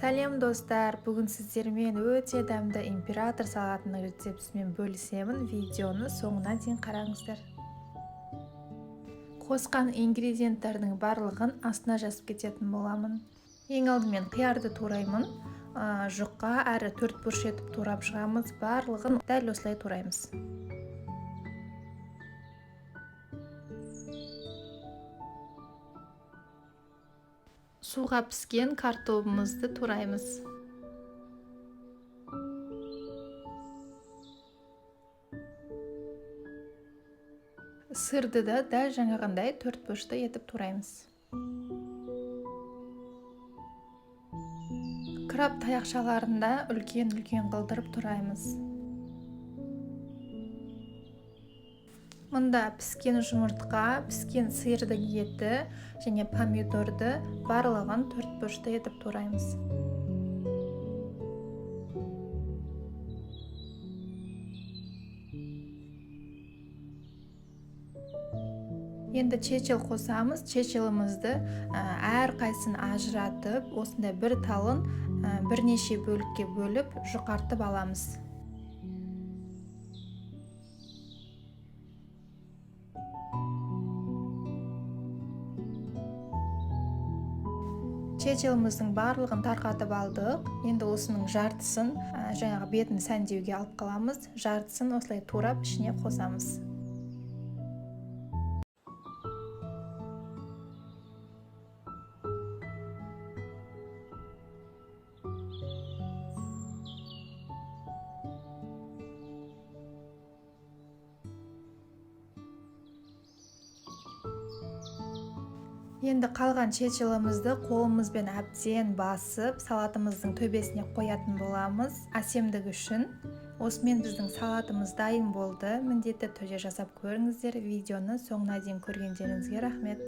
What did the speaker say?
Сәлем, достар! Бүгін сіздермен өте дәмді император салатының рецептісімен бөлісемін. Видеоны соңына дейін қараңыздар. Қосқан ингредиенттардың барлығын астына жазып кететін боламын. Ең алдымен қиярды тураймын. Жұқа әрі төрт бұрыш етіп турап шығамыз. Барлығын дәл осылай тураймыз. Суға піскен картобымызды тураймыз. Сырды да дәл жаңағындай төрт бұрышты етіп тураймыз. Краб таяқшаларын да үлкен-үлкен қылдырып тураймыз. Мұнда піскен жұмыртқа, піскен сиырдың еті және помидорды барлығын төрт бұрышты етіп тураймыз. Енді чечил қосамыз. Чечилімізді әрқайсысын ажыратып, осындай бір талын бірнеше бөлікке бөліп, жұқартып аламыз. Чечиліміздің барлығын тарқатып алдық. Енді осының жартысын жаңағы бетін сәндеуге алып қаламыз. Жартысын осылай турап ішіне қосамыз. Енді қалған чечилімізді қолымызбен әбден басып, салатымыздың төбесіне қоятын боламыз, әсемдік үшін. Осымен біздің салатымыз дайын болды. Міндетті түрде жасап көріңіздер. Видеоны соңына дейін көргендеріңізге рахмет.